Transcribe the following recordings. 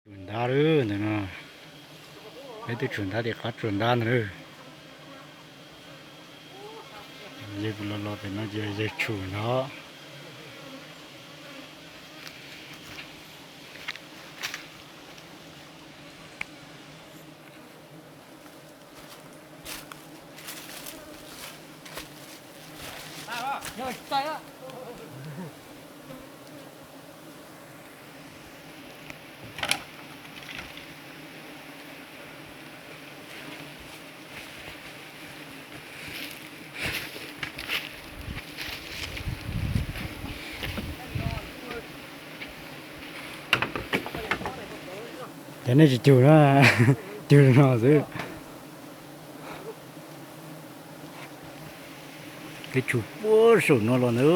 Tsum ntab lawm ntawm no, peb twb tsum ntab tim qab tsuas ntab ntawd lawm. Yawg los los pem no ces yawg tshum ntag. Ces nej tsis cug na, cug no xwb. Peb tshum puag saum no los ntag.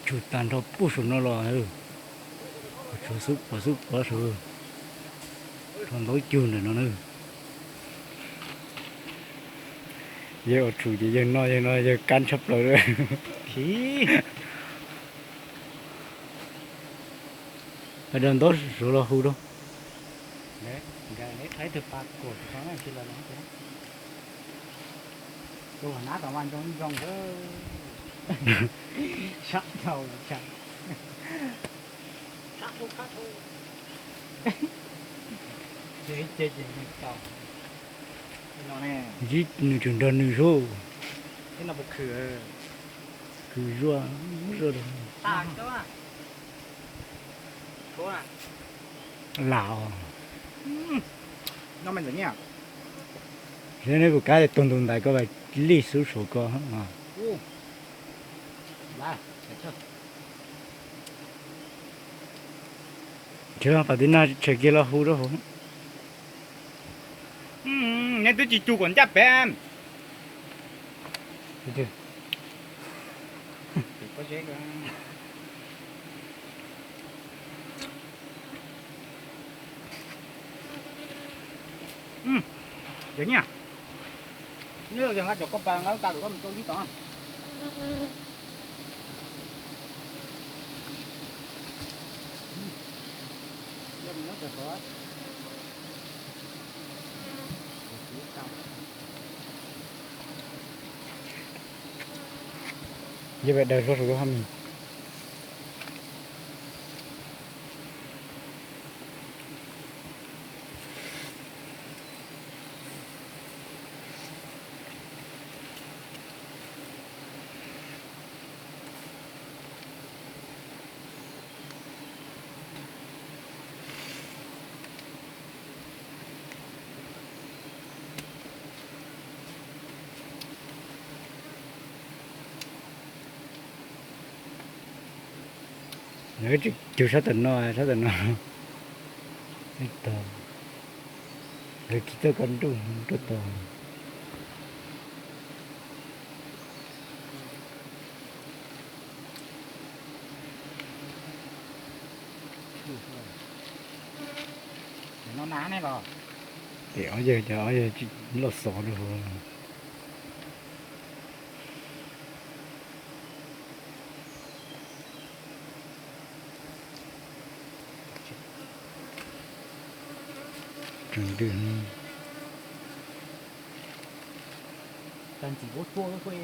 Tshum tag nrho puag saum no los, tshuav xub pov xub pov saud, rho ntaub cug ntawm no na. Yawg ua tshum ces yawg no yawg no yawg kab tshaj plaws lawm. Daws ntaub suav los hu rau. Sab dhau, ntsib nws tseem nrog nws sub. Khwv zuaj, zuaj lam os. Neb kuv kab tug ntug ntais koj vas lij xub saum ko. Tsis pas tiv nag tshem kiag los hu rau hauv. Nej twb tsis cug kom ncaj pem. Yog nyiaj, neb yog nqa cov koj pas nqa lub tas lwm koj mus rau lib tod. Yog pem daws rau saum lub hab mis. Cug sab tom no, sab tom no. Tog, nkawd kis txoj kab nruj rau tod. Pem ob yawg, cov ob yawg tsis loj xov rau hauv. Tag ntxim ua tuaj lub kuj.